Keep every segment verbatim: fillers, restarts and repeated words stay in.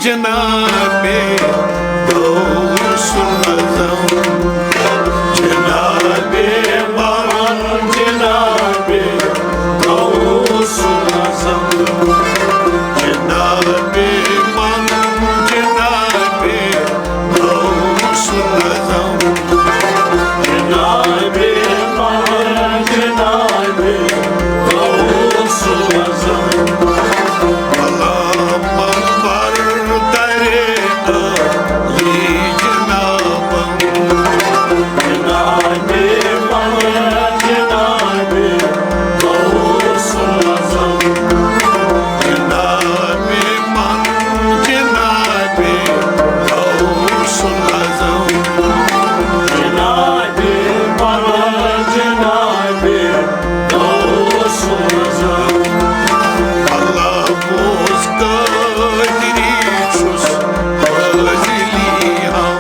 جناب غوث اعظم، جناب من جناب غوث اعظم، جناب من جناب غوث اعظم، جناب من جناب غوث اعظم. غوث اعظم، اللہ اوس قٲدری چھُس فٲضلی ہم.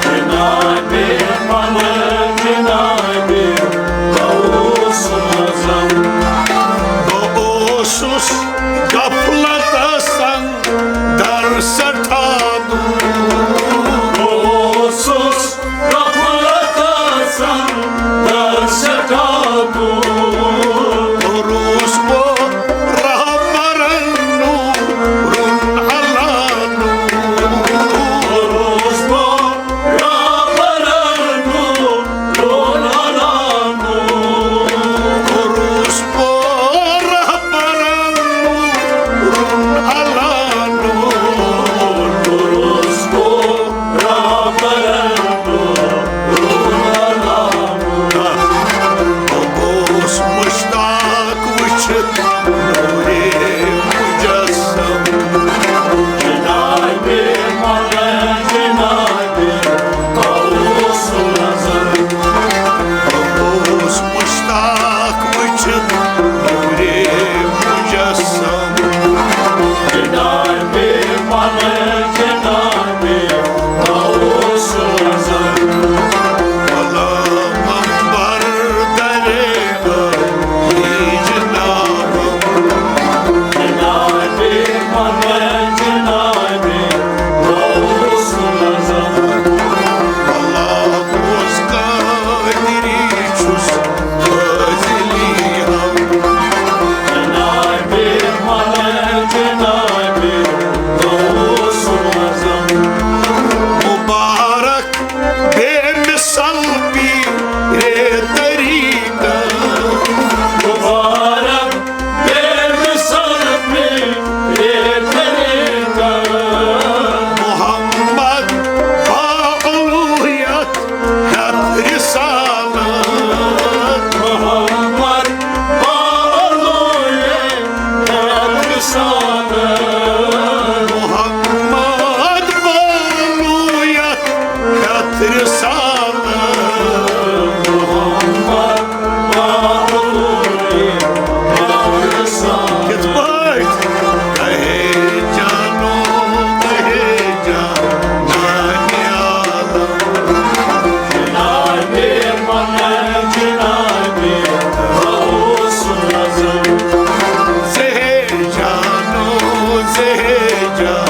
جناب من جناب غوث اعظم. بہٕ اوسُس غفلتس اندر سٮ۪ٹھاہ دوٗر. بہٕ اوسُس غفلتس اندر سٮ۪ٹھاہ دوٗر. روٗس بہٕ رہبرن نوٗرن علا نوٗر. روٗس بہٕ رہبرن نوٗرن علا نوٗر. روٗس بہٕ رہبرن نوٗرن علا نوٗر. روٗس بہٕ رہبرن نوٗرن علا نوٗر. بہٕ اوس مشتاق وٕچھِتھ نورِ مجسم. جناب من جناب غوث اعظم. بہٕ اوس مشتاق وٕچھِتھ نورِ مجسم. جناب من جناب غوث اعظم. غلام انور درے جناب، جناب من جناب غوث اعظم. اللہ اوس قادری چھُس فٲضلی ہم. جناب من جناب غوث اعظم. مبارک بے مثل پیرِ طریقت. مبارک بے مثل پیرِ طریقت. محمد باالوہیت ہیتھ رسالت. محمد باالوہیت ہیتھ رسالت. محمد باالوہیت ہیتھ رسالت. محمد باالوہیت ہیتھ رسالت. کِتھ پٲٹھۍ؟ کہے جانو، کہے جانانِ عالم. جناب من جناب غوث اعظم. زہے جانو، زہے جانو